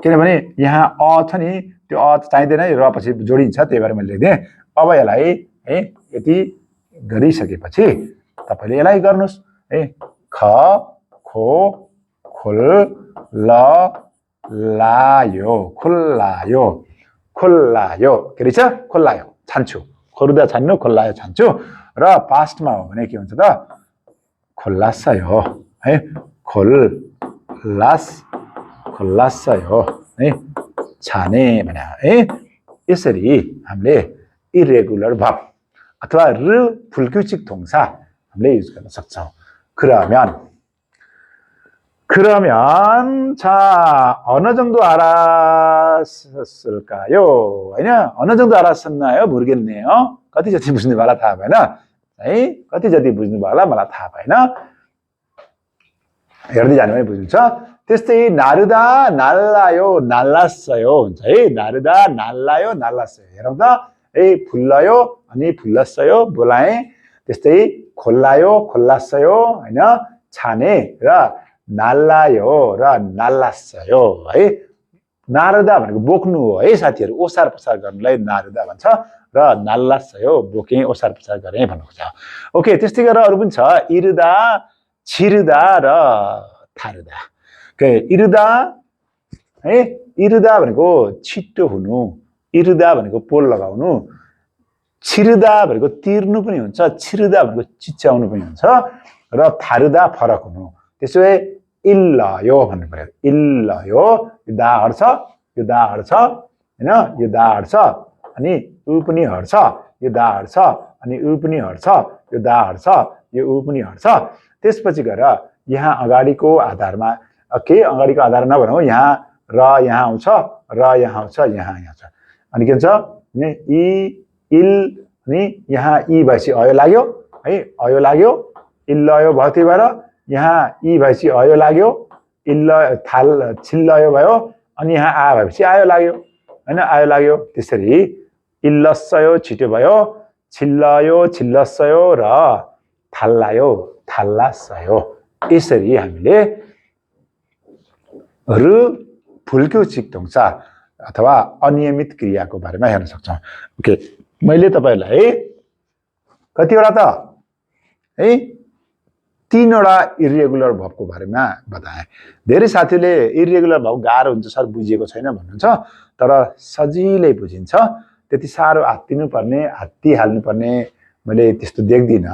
किनभने यहाँ अ छ नि त्यो अ चाहिँदैन र पछि जोडिन्छ त्यही भएर मैले लेख्दिएँ अब यसलाई है यति गरिसकेपछि तपाईले यसलाई गर्नुस् है ख खो खुल ल लायो खुल्लायो खुल्लायो के रहेछ खुल्लायो छान्छु खोर्दा छान्नु खुल्लायो छान्छु र पास्टमा हो भने के हुन्छ त खुल्लासयो है खुल्लासयो है छाने भने है यसरी हामीले इरेगुलर भर्ब अथवा र 불규칙 동사 हामीले युज गर्न सक्छौं 그러면 자 어느 정도 알았을까요? होइन 어느 정도 알았었나요? 모르겠네요. कति जति बुझ्नु भयो होला थाहा भएन है कति जति बुझ्नु भयो होला मलाई थाहा भएन हेर्दै जानु भने बुझ्नुहुन्छ त्यस्तै नारुदा नाल्लायो नाल्लासयो हुन्छ है नारुदा नाल्लायो नाल्लासयो हेरौँ त ए फुल्लायो अनि फुल्लासयो बोलाए त्यस्तै खोल्लायो खोल्लासयो हैन छाने र नाल्लायो र नाल्लासयो है नारुदा भनेको बोक्नु हो है साथीहरु ओसार पसार गर्नलाई नारुदा भन्छ र नाल्लासयो बोके ओसार पसार गरे भन्नु खोज्छ ओके त्यस्तै गरेर अरु पनि छ इरुदा छिरुदा र थारुदा के इरुदा है इरुदा भनेको छिट्टो हुनु इरुदा भनेको पोल लगाउनु छिरुदा भनेको तिर्नु पनि हुन्छ छिरुदा भनेको चिच्याउनु पनि हुन्छ र थारुदा फरक हुनु त्यसैले इल्लायो भन्नु पर्यो इल्लायो यो दा हर्छ हैन यो दा हर्छ अनि उ पनि हर्छ यो दा हर्छ अनि उ पनि हर्छ यो दा हर्छ यो उ पनि हर्छ त्यसपछि गएर यहाँ अगाडिको आधारमा के अगाडिको आधार नभनौं यहाँ र यहाँ आउँछ र यहाँ आउँछ यहाँ आउँछ अनि के हुन्छ नि इ इल अनि यहाँ इ भएपछि अयो लाग्यो है अयो लाग्यो इल्लयो भयो त्यही भएर यहाँ इ भएपछि अयो लाग्यो इल्ल थाल छिल्लयो भयो अनि यहाँ आ भएपछि आयो लाग्यो हैन आयो लाग्यो त्यसरी इल्लसयो छिटो भयो छिल्लयो छिल्लसयो र थाल्लायो थाल्लासयो यसरी हामीले रु 불규칙 동사 अथवा अनियमित क्रियाको बारेमा हेर्न सक्छौं ओके मैले तपाईलाई कतिवटा त है 3 वटा इरेगुलर भर्बको बारेमा बताए धेरै साथीले इरेगुलर भर्ब गाह्रो हुन्छ सर बुझिएको छैन भन्नुहुन्छ तर सजिलै बुझिन्छ त्यति सारो हात्तिनु पर्ने हात्ती हाल्नु पर्ने मैले त्यस्तो देख्दिन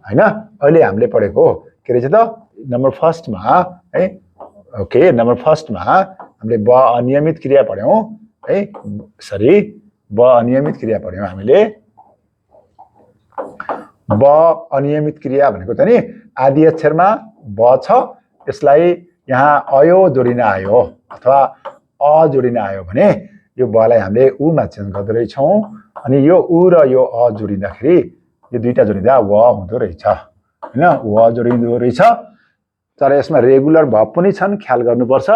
हैन अहिले हामीले पढेको के रहेछ त नम्बर फर्स्ट मा है ओके नम्बर फर्स्ट मा हामीले ब अनियमित क्रिया पढ्यौं है सरी ब अनियमित क्रिया पढ्यौं हामीले ब अनियमित क्रिया भनेको त नि आदि अक्षरमा ब छ यसलाई यहाँ अयो जोडिन आयो अथवा अ जोडिन आयो भने यो ब लाई हामीले उ मा चेन्ज गर्दै रहेछौं अनि यो उ र यो अ जोडिँदाखेरि यो दुईटा जोडिँदा व हुँदो रहेछ हैन व जोडिँदो रहेछ तर यसमा रेगुलर भर्ब पनि छन् ख्याल गर्नुपर्छ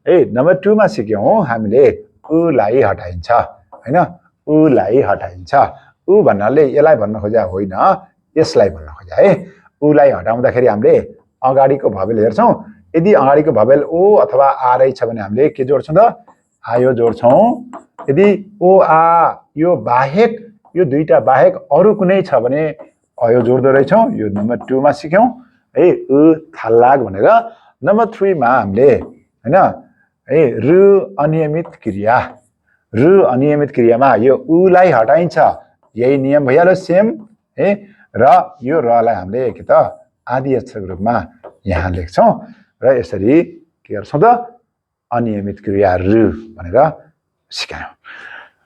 ए नम्बर 2 मा सिक्यौं हामीले उ लाई हटाइन्छ हैन उ लाई हटाइन्छ उ भन्नाले यसलाई भन्न खोजा होइन यसलाई भन्न खोजा है उ लाई हटाउँदाखेरि हामीले अगाडिको भवेल हेर्छौं यदि अगाडिको भवेल ओ अथवा आ रहेछ भने हामीले के जोड्छौं त आयो जोड्छौं यदि ओ आ यो बाहेक यो दुईटा बाहेक अरु कुनै छ भने अयो जोड्दै रहेछौं यो नम्बर 2 मा सिक्यौं है उ थाल्लाग भनेर नम्बर 3 मा हामीले हैन है रु अनियमित क्रियामा यो उ लाई हटाइन्छ यही नियम भइहाल्यो सेम है र यो र लाई हामीले के त आदि अक्षरको रूपमा यहाँ लेख्छौं र यसरी के गर्छौं त अनियमित क्रिया रु भनेर सिकायौं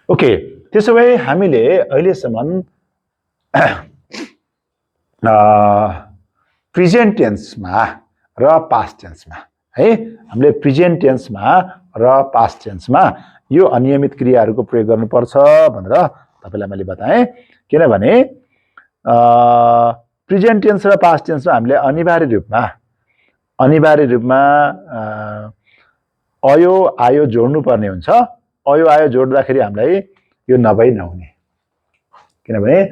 ओके त्यसोभए हामीले अहिलेसम्म प्रेजेन्ट टेन्समा र पास्ट टेन्समा है हामीले प्रेजेन्ट टेन्समा र पास्ट टेन्समा यो अनियमित क्रियाहरुको प्रयोग गर्नुपर्छ भनेर तपाईलाई मैले बताएँ किनभने प्रेजेन्ट टेन्स र पास्ट टेन्समा हामीले अनिवार्य रूपमा अयो आयो जोड्नु पर्ने हुन्छ अयो आयो जोड्दाखेरि हामीलाई यो नभई नहुने। किनभने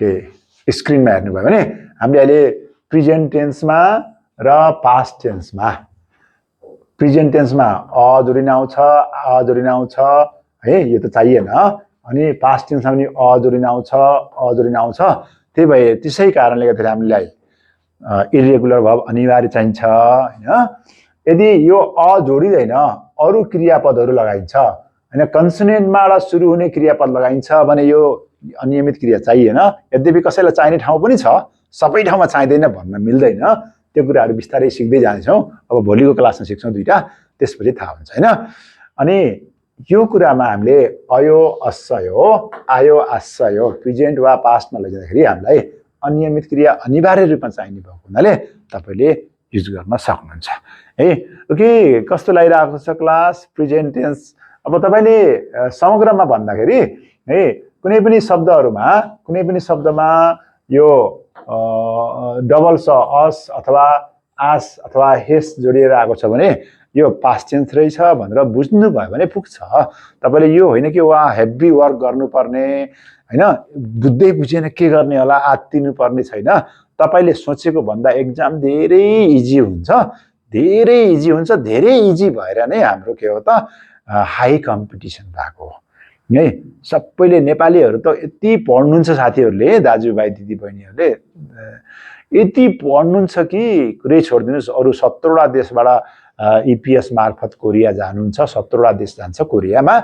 के स्क्रिनमा हेर्नुभयो भने हामीले अहिले प्रेजेन्ट टेन्समा र पास्ट टेन्समा, प्रेजेन्ट टेन्समा अजोडिन आउँछ, अजोडिन आउँछ है, यो त चाहिएन। अनि पास्ट टेन्समा पनि अजोडिन आउँछ, अजोडिन आउँछ। त्यही भए त्यसै कारणले गर्दाखेरि हामीलाई इरेगुलर भर्ब अनिवार्य चाहिन्छ हैन। यदि यो अजोडिदैन अरु क्रियापदहरू लगाइन्छ हैन, कन्सोनेन्टबाट सुरु हुने क्रियापद लगाइन्छ भने यो अनियमित क्रिया चाहिएन। यद्यपि कसैलाई चाहिने ठाउँ पनि छ, सबै ठाउँमा चाहिँदैन भन्न मिल्दैन। त्यो कुराहरू बिस्तारै सिक्दै जान्छौँ। अब भोलिको क्लासमा सिक्छौँ दुईटा, त्यसपछि थाहा हुन्छ हैन। अनि यो कुरामा हामीले अयो असयो, आयो आसयो प्रेजेन्ट वा पास्टमा लैजाँदाखेरि हामीलाई अनियमित क्रिया अनिवार्य रूपमा चाहिने भएको हुनाले तपाईले युज गर्न सक्नुहुन्छ है। ओके, कस्तो लागिरहेको छ क्लास प्रेजेन्ट टेन्स? अब तपाईले समग्रमा भन्दाखेरि है कुनै पनि शब्दमा यो डबल स अस अथवा आस अथवा हेस जोडिएर आएको छ भने यो पास्ट टेन्स रहेछ भनेर बुझ्नु भयो भने पुग्छ। तपाईले यो होइन कि वा हेभी वर्क गर्नुपर्ने हैन, बुझ्दै बुझेन के गर्ने होला आत्तिनु पर्ने छैन। तपाईले सोचेको भन्दा एक्जाम धेरै इजी हुन्छ, धेरै इजी हुन्छ। धेरै इजी भएर नै हाम्रो के हो त हाई कम्पिटिसन भएको है। सबैले नेपालीहरू त यति पढ्नुहुन्छ साथीहरूले, दाजुभाइ दिदीबहिनीहरूले यति पढ्नुहुन्छ कि कुरै छोडिदिनुहोस्। अरू 17 वटा देशबाट इपिएस मार्फत कोरिया जानुहुन्छ, 17 वटा देश जान्छ कोरियामा।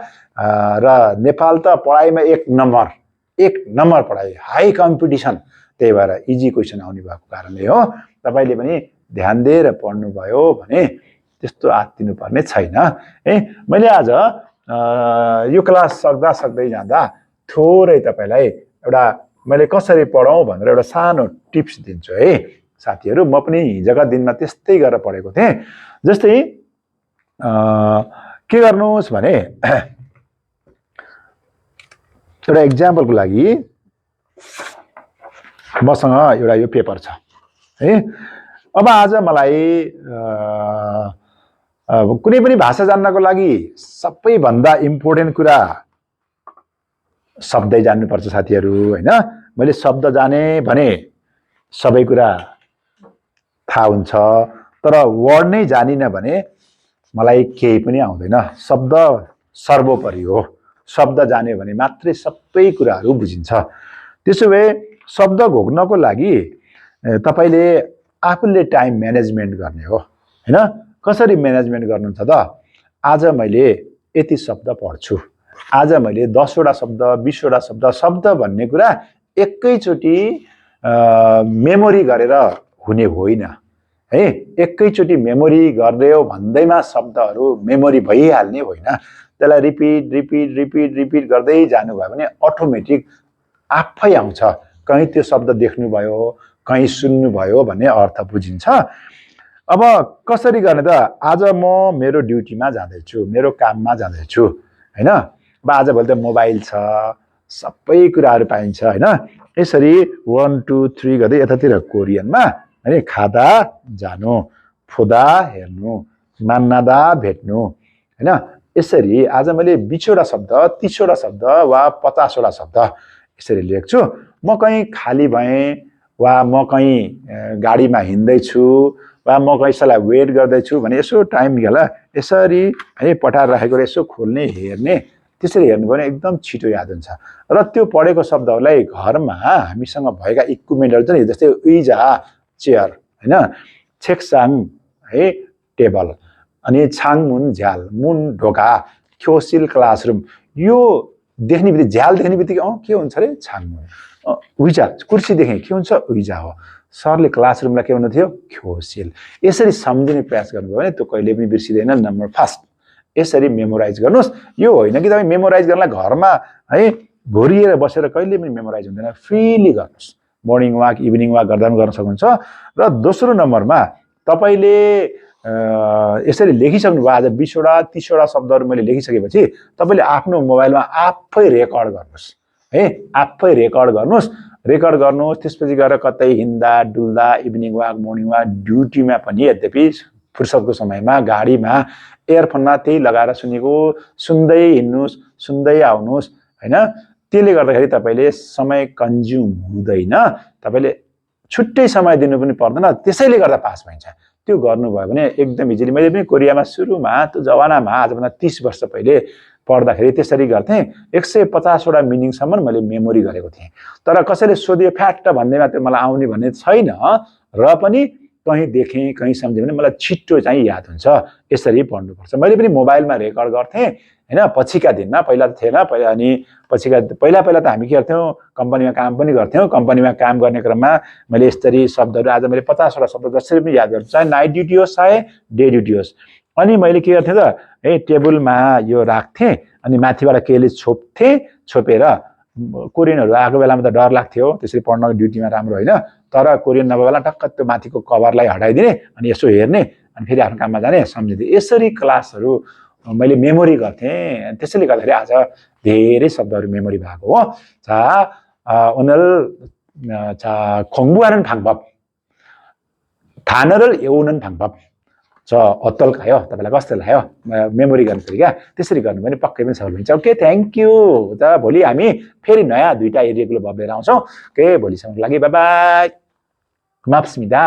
र नेपाल त पढाइमा एक नम्बर पढाइ, हाई कम्पिटिसन। त्यही भएर इजी क्वेसन आउने भएको कारणले हो। तपाईले पनि ध्यान दिएर पढ्नुभयो भने त्यस्तो आत्तिनु पर्ने छैन है। मैले आज यो क्लास सक्दै जाँदा थोरै तपाईलाई एउटा मैले कसरी पढाउँ भनेर एउटा सानो टिप्स दिन्छु है साथीहरू। म पनि हिजोका दिनमा त्यस्तै गरेर पढेको थिएँ। जस्तै के गर्नुहोस् भने एउटा इक्जाम्पलको लागि मसँग एउटा यो पेपर छ है। अब आज मलाई कुनै पनि भाषा जान्नको लागि सबैभन्दा इम्पोर्टेन्ट कुरा शब्दै जान्नुपर्छ साथीहरू हैन। मैले शब्द जाने भने सबै कुरा थाहा हुन्छ, तर वर्ड नै जानिन भने मलाई केही पनि आउँदैन। शब्द सर्वोपरि हो। शब्द जाने भने मात्रै सबै कुराहरू बुझिन्छ। त्यसो भए शब्द घोक्नको लागि तपाईले आफूले टाइम म्यानेजमेन्ट गर्ने हो हैन। कसरी म्यानेजमेन्ट गर्नुहुन्छ त? आज मैले यति शब्द पढ्छु, आज मैले 10 वटा शब्द 20 वटा शब्द भन्ने कुरा एकैचोटि मेमोरी गरेर हुने होइन है। एकैचोटि मेमोरी गर्दियो भन्दैमा शब्दहरू मेमोरी भइहाल्ने होइन। त्यसलाई रिपिट गर्दै जानुभयो भने अटोमेटिक आफै आउँछ। कहीँ त्यो शब्द देख्नुभयो, कहीँ सुन्नुभयो भन्ने अर्थ बुझिन्छ। अब कसरी गर्ने त? आज म मेरो ड्युटीमा जाँदैछु, मेरो काममा जाँदैछु हैन। अब आजभोलि त मोबाइल छ, सबै कुराहरू पाइन्छ हैन। यसरी 1 2 3 गर्दै यतातिर कोरियनमा हैन, खादा जानु, फुदा हेर्नु, मान्नादा भेट्नु हैन। यसरी आज मैले 20 वटा शब्द 30 वटा शब्द वा 50 वटा शब्द यसरी लेख्छु। म कहीँ खाली भएँ वा म कहीँ गाडीमा हिँड्दैछु वा म कसैलाई वेट गर्दैछु भने यसो टाइम गेला यसरी है पठाएर राखेको यसो खोल्ने हेर्ने, त्यसरी हेर्नु भने एकदम छिटो याद हुन्छ। र त्यो पढेको शब्दहरूलाई घरमा हामीसँग भएका इक्विपमेन्टहरू छ नि, जस्तै उइजा चेयर हैन, छेक्साङ है टेबल, अनि छाङमुन झ्याल, मुन ढोका, ख्योसिल क्लासरुम, यो देख्ने बित्तिकै झ्याल देख्ने बित्तिकै के हुन्छ रे छाङमुन, उइजा कुर्सी देखेँ के हुन्छ उइजा हो, सरले क्लासरुमलाई के भन्नु थियो ख्योसिल। यसरी सम्झिने प्रयास गर्नुभयो भने त्यो कहिले पनि बिर्सिदैन। नम्बर फर्स्ट यसरी मेमोराइज गर्नुहोस्। यो होइन कि तपाईँ मेमोराइज गर्नलाई घरमा है घोरिएर बसेर कहिले पनि मेमोराइज हुँदैन। फ्रीली गर्नुहोस्। मर्निङ वाक इभिनिङ वाक गर्दा पनि गर्न सक्नुहुन्छ। र दोस्रो नम्बरमा तपाईले यसरी लेखिसक्नु भयो, आज 20 वटा 30 वटा शब्दहरू मैले लेखिसकेपछि तपाईले आफ्नो मोबाइलमा आफै रेकर्ड गर्नुहोस् है, आफै रेकर्ड गर्नुहोस्। त्यसपछि गएर कतै हिँड्दा डुल्दा इभिनिङ वाक मर्निङ वाक ड्युटीमा पनि, यद्यपि फुर्सदको समयमा गाडीमा इयरफोनमा त्यही लगाएर सुनेको सुन्दै हिँड्नुहोस्, सुन्दै आउनुहोस् हैन त्यसले गर्दाखेरि तपाईले समय कन्ज्युम हुँदैन तपाईले छुट्टै समय दिनु पनि पर्दैन त्यसैले गर्दा पास भइन्छ त्यो गर्नुभयो भने एकदम इजिली मैले पनि कोरियामा सुरुमा त्यो जमानामा आजभन्दा 30 वर्ष पहिले पढ्दाखेरि त्यसरी गर्थे 150 वटा मिनिङसम्म मैले मेमोरी गरेको थिएँ तर कसैले सोध्यो फ्याट भन्दैमा त्यो मलाई आउने भन्ने छैन र पनि कहीँ देखेँ कहीँ सम्झेँ भने मलाई छिट्टो चाहिँ याद हुन्छ यसरी पढ्नुपर्छ मैले पनि मोबाइलमा रेकर्ड गर्थेँ हैन पछिका दिनमा पहिला त थिएन पहिला अनि पछिका पहिला त हामी के गर्थ्यौँ कम्पनीमा काम पनि गर्थ्यौँ कम्पनीमा काम गर्ने क्रममा मैले यसरी शब्दहरू आज मैले 50 वटा शब्द जसरी पनि याद गर्छु चाहे नाइट ड्युटी होस् चाहे डे ड्युटी होस् अनि मैले के गर्थेँ त है टेबलमा यो राख्थेँ अनि माथिबाट केले छोप्थेँ छोपेर कोरियनहरू आएको बेलामा त डर लाग्थ्यो त्यसरी पढ्नको ड्युटीमा राम्रो होइन तर कोरियन नभएको बेला टक्क त्यो माथिको कभरलाई हटाइदिने अनि यसो हेर्ने अनि फेरि आफ्नो काममा जाने सम्झिँदै यसरी क्लासहरू मैले मेमोरी गर्थेँ त्यसैले गर्दाखेरि आज धेरै शब्दहरू मेमोरी भएको हो 자 오늘 자 공부하는 방법 단어를 외우는 방법 저 어떨까요? तपाईँलाई कस्तो लाग्यो मेमोरी गर्ने तरिका त्यसरी गर्नु भने पक्कै पनि सफल हुन्छ ओके थ्यांक यू त भोलि हामी फेरि नयाँ दुईटा इरेगुलर भर्ब लिएर आउँछौँ ओके भोलिसम्मको लागि बाइ बाइ 고맙습니다